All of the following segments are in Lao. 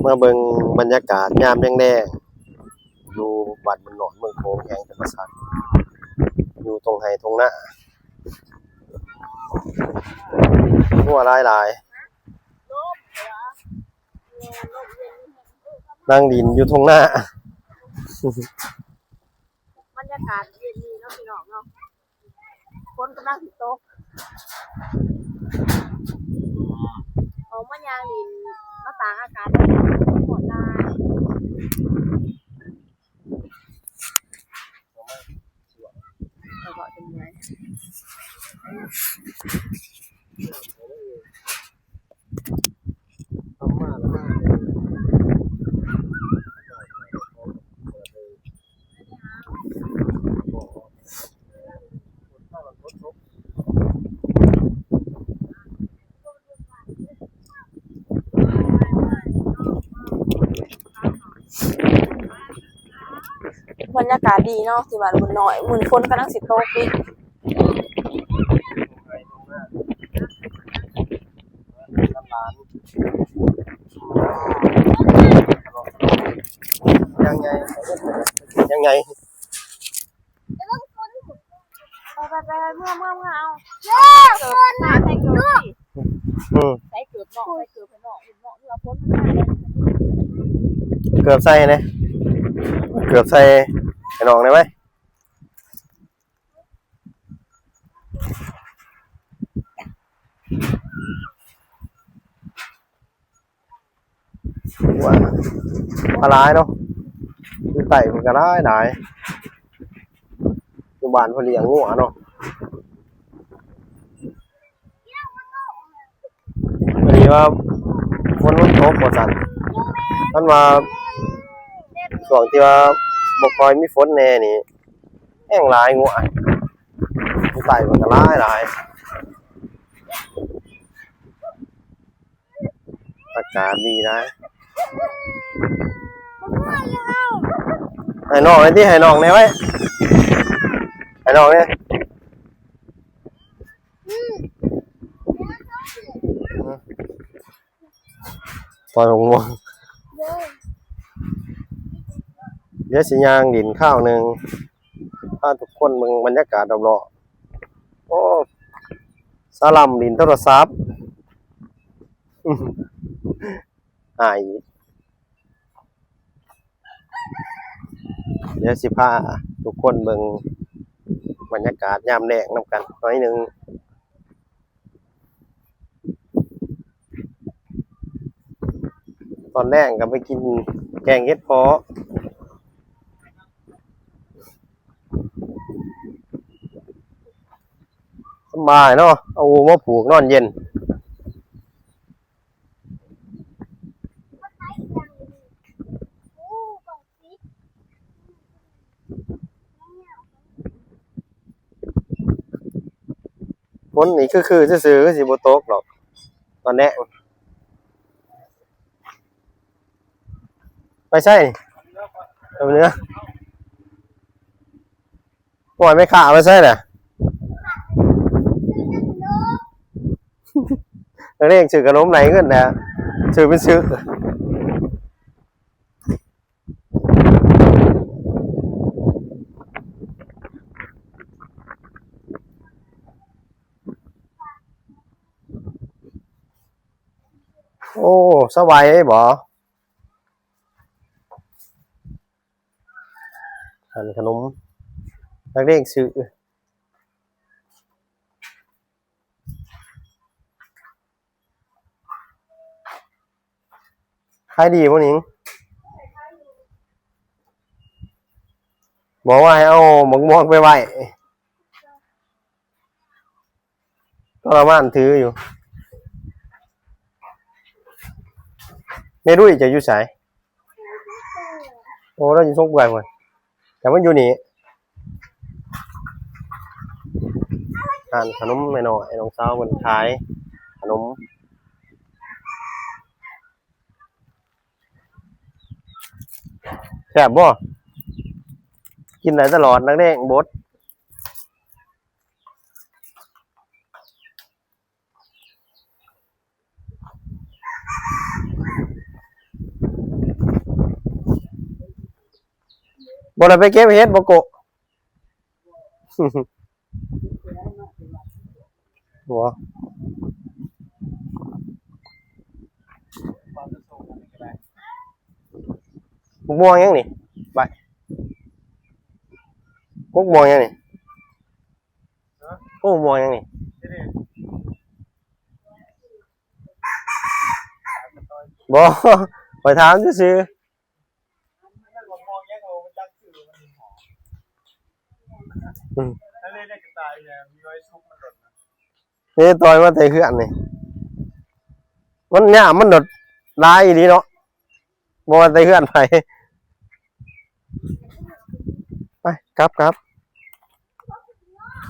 ມາເບິ່ງບັນຍາກາດຍາມແລງໆ ຢູ່ບ້ານບຸນນ້ອຍ ເມືອງໂຂງ ແຫ່ງຈຳປາສັກ ຢູ່ທົ່ງໄຮ່ທົ່ງນາ ງົວຫຼາຍໆ ນັ່ງຫຼິ້ນຢູ່ທົ່ງນາ. ບັນຍາກາດເຢັນດີເນາະ ພີ່ນ້ອງເນາະ. ຝົນກຳລັງຊິຕົກ ອອກມາຍ່າງຫຼິ້ນ ມາຕາກອາກາດໄດ້ ຮ້ອນຫຼາຍ ເອົາເວົ້າຈັ່ງໃດ. ບັນຍາກາດດີເນາະ ທີ່ບ້ານບຸນນ້ອຍ ມື້ນີ້ຝົນກຳລັງຊິຕົກອີກ. ຍັງໃຫຍ່ ຍັງໃຫຍ່ ໄປໆໆ ເມືອ ເມືອ ເມືອເອົາ ເອີ ໃສ່ເກີບ ອືມ ໃສ່ເກີບເນາະ ໃສ່ເກີບໃຫ້ນ້ອງ ເຫັນເນາະ ເວລາຝົນມັນມາ ເກີບໃສ່ໃຫ້ແດ່ ເກີບໃສ່ໃຫ້ນ້ອງໄດ້ໄວ. ວ່າ ວ່າຫຼາຍເນາະ ຢູ່ໃຕ້ເພິ່ນກໍຫຼາຍຫຼາຍ ຢູ່ບ້ານເພິ່ນລ້ຽງງົວເນາະ. ພໍດີວ່າຝົນມັນຕົກວ່າຊັ້ນ ຄັນວ່າຊ່ວງທີ່ວ່າບໍ່ຄ່ອຍມີຝົນແດ່ນີ້ ແຮງຫຼາຍງົວ ຢູ່ໃຕ້ມັນກໍຫຼາຍຫຼາຍ. ອາກາດດີຫຼາຍ ໃຫ້ນ້ອງແດ່ຕິ ໃຫ້ນ້ອງແດ່ໄວ້ ໃຫ້ນ້ອງແດ່. ປອຍໝາກມ່ວງ ດຽວຊິຍ່າງຫຼິ້ນຄາວໜຶ່ງ ພາທຸກຄົນເບິ່ງບັນຍາກາດລອບໆ. ໂອ້ ສາລຳຫຼິ້ນໂທລະສັບ ອ້າຍ ດຽວຊິພາທຸກຄົນເບິ່ງບັນຍາກາດຍາມແລງນຳກັນໜ້ອຍໜຶ່ງ. ຕອນແລງກໍໄປກິນແກງເຫັດເພາະ ສະບາຍເນາະ ເອົາໂອ່ງມາຜູກນອນເຢັນ. ຝົນນີ້ຄືໆຊື່ໆ ຄືຊິບໍ່ຕົກດອກຕອນແລງ. ໄປໃສນີ້? ໄປເໜືອ. ປ່ອຍແມ່ຄ້າໄປໃສລະ? ນັກເລງຊື້ຂະໜົມໄດ້ເງິນແລ້ວ ຊື້ເປັນຊື້. ໂອ້ ສະຫວາຍບໍ່? ຮ້ານຂະໜົມ ນັກເລງຊື້. ຂາຍດີບໍ່ນິງ? ບອກວ່າໃຫ້ເອົາໝາກມ່ວງໄປໄວ້ ທໍລະມານຖືຢູ່. ແມ່ດຸ້ຍເຈົ້າຢູ່ໃສ? ໂອ້ ລາວຢູ່ຊົງເປື່ອຍພຸ້ນ ແຕ່ມັນຢູ່ນີ້. ຮ້ານຂະໜົມແມ່ນ້ອຍ ນ້ອງສາວເພິ່ນຂາຍຂະໜົມ. ແຊບບໍ່? ກິນໄດ້ຕະຫຼອດ ນັກເລງບົດ. ບໍ່ໄດ້ໄປເກັບເຫັດບໍ່ໂກະ? ບໍ່ ໝາກມ່ວງຫຍັງນີ້? ໃບ ກົກມ່ວງຫຍັງນີ້? ກົກມ່ວງຫຍັງນີ້? ບໍ່ ຂ້ອຍຖາມຊື່ໆ. ອືມ ນີ້ຕ່ອຍມາແຕ່ເຮືອນນີ້ ມັນຍາມມັນໂດດຫຼາຍອີ່ຫຼີເນາະ ບໍ່ວ່າແຕ່ເຮືອນໃຜ. ໄປ ກັບ ກັບ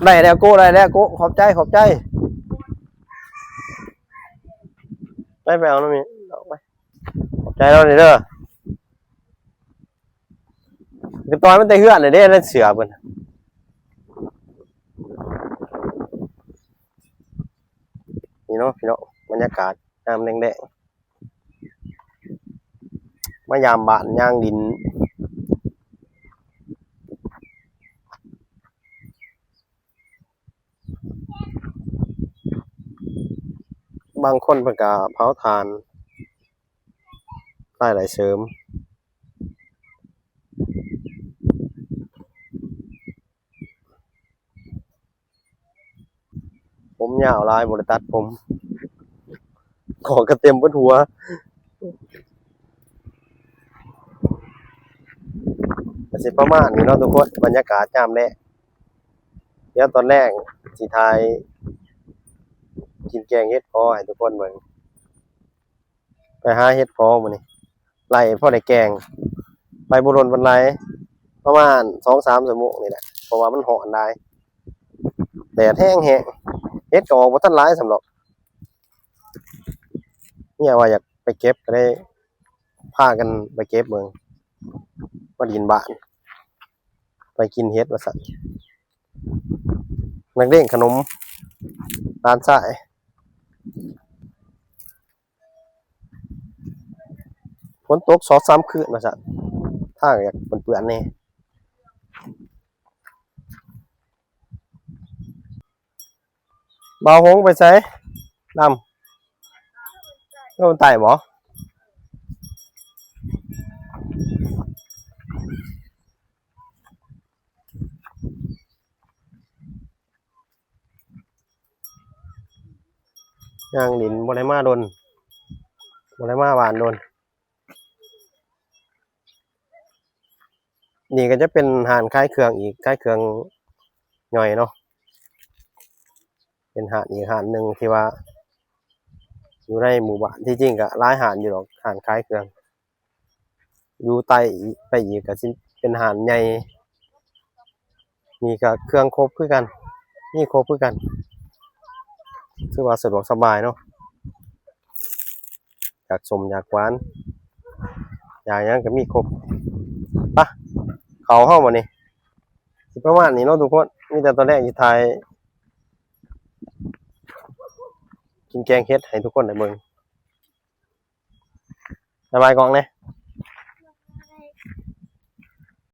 ໄດ້ແລ້ວໂກະ ໄດ້ແລ້ວໂກະ ຂອບໃຈ ຂອບໃຈ. ໄປ ໄປເອົານຳນີ້ອອກໄປ. ຂອບໃຈລາວນີ້ເດີ. ໄປຕ່ອຍມັນແຕ່ເຮືອນເດ້ ໃນເສືອເພິ່ນ. ນີ້ເນາະ ພີ່ນ້ອງ ບັນຍາກາດຍາມແລງໆ ມາຢາມບ້ານຍ່າງດິນ. ບາງຄົນເພິ່ນກະເຜົາຖ່ານ ລາຍໄດ້ເສີມ. ຜົມຍາວຫຼາຍ ບໍ່ໄດ້ຕັດຜົມ ຫງອກກະເຕັມເບິດຫົວ. ກະຊິປະມານນີ້ເນາະທຸກຄົນ ບັນຍາກາດຍາມແລງ. ດຽວຕອນແລງຊິຖ່າຍກິນແກງເຫັດເຜາະໃຫ້ທຸກຄົນເບິ່ງ. ໄປຫາເຫັດເຜາະມື້ນີ້ ໄລ່ພໍໄດ້ແກງ ໄປບໍ່ດົນປານໃດ ປະມານສອງສາມຊົ່ວໂມງນີ້ແຫຼະ ເພາະວ່າມັນຮ້ອນຫຼາຍ ແດດແຮງໆ ເຫັດກໍອອກບໍ່ທັນຫຼາຍສ່ຳດອກ. ເມຍວ່າຢາກໄປເກັບ ກໍເລີຍພາກັນໄປເກັບເບິ່ງ ມາດິນບ້ານ ໄປກິນເຫັດວ່າຊັ້ນ. ນັກລ້ຽງຂະໜົມ ຫຼານຊາຍ. ຝົນຕົກສອງສາມຄືນວ່າຊັ້ນ ທາງຢາກເປື້ອນໆແດ່. ບ່າວຫົງໄປໃສ? ດຳ ລົງໃຕ້ບໍ່? ຍ່າງດິນ ບໍ່ໄດ້ມາດົນ ບໍ່ໄດ້ມາຫວ່ານດົນ. ນີ້ກໍຈະເປັນຮ້ານຂາຍເຄື່ອງອີກ ຂາຍເຄື່ອງຍ່ອຍເນາະ ເປັນຮ້ານອີກຮ້ານໜຶ່ງທີ່ວ່າຢູ່ໃນໝູ່ບ້ານ. ທີ່ຈິງກໍຫຼາຍຮ້ານຢູ່ດອກ ຮ້ານຂາຍເຄື່ອງ. ຢູ່ໃຕ້ໄປອີກກໍຊິເປັນຮ້ານໃຫຍ່ ນີ້ກໍເຄື່ອງຄົບຄືກັນ ມີຄົບຄືກັນ ຖືວ່າສະດວກສະບາຍເນາະ. ຢາກສົ້ມຢາກຫວານ ຢາກຫຍັງກໍມີຄົບ. ປະ ເຂົ້າເຮົາບັດນີ້ ຊິປະມານນີ້ເນາະທຸກຄົນ. ມີແຕ່ຕອນແລກຊິຖ່າຍກິນແກງເຫັດໃຫ້ທຸກຄົນໄດ້ເບິ່ງ. ສະບາຍກ່ອງແດ່.